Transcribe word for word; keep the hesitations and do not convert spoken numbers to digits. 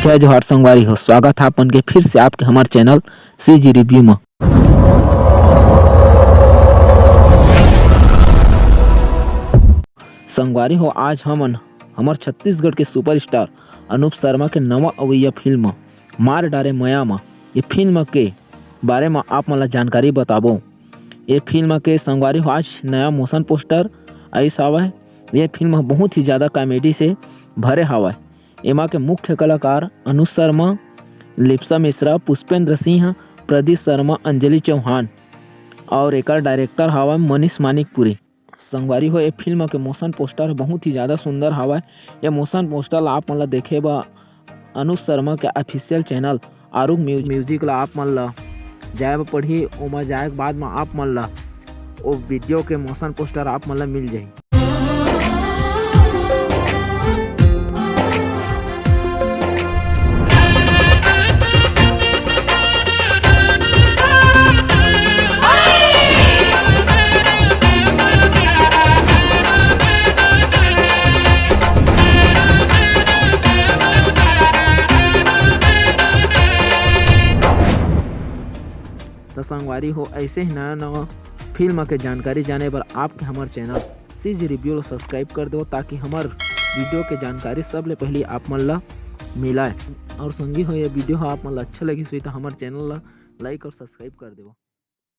जय जोहार संगवारी हो, स्वागत है आप मन के फिर से आपके हमर चैनल सीजी रिव्यू में। संगवारी हो, आज हमन हमर छत्तीसगढ़ के सुपरस्टार अनूप शर्मा के नवा अवइया फिल्म मार डारे मया म, ये फिल्म के बारे म आप मन ला जानकारी बताबो। ये फिल्म के संगवारी हो आज नया मोशन पोस्टर आइस हावय। ये फिल्म बहुत ही ज्यादा कॉमेडी से भरे हावय। एमा के मुख्य कलाकार अनुज शर्मा, लिप्सा मिश्रा, पुष्पेंद्र सिंह, प्रदीप शर्मा, अंजलि चौहान और एकर डायरेक्टर हावय मनीष मानिकपुरी। संगवारी हो, ए फिल्म के मोशन पोस्टर बहुत ही ज्यादा सुंदर हावय। ये मोशन पोस्टर ला आप मन ला देखे बर अनुज शर्मा के ऑफिशियल चैनल आरुग म्यू-, म्यूजिक ला आप मन ला जाए बर पड़ही। ओमा जाए के बाद म आप मन ला ओ वीडियो के मोशन पोस्टर आप मन ला मिल जाही। त संगवारी हो, ऐसे ही नया नवा फिल्म के जानकारी जाने बर आपके हमर चैनल सीजी रिव्यू ला सब्सक्राइब कर दो, ताकि हमर वीडियो के जानकारी सबले पहली आप मन ला मिलाए। और संगी हो, ये वीडियो ह आप मन ला अच्छा लगिस होही त हमर चैनल ला लाइक और सब्सक्राइब कर देवो।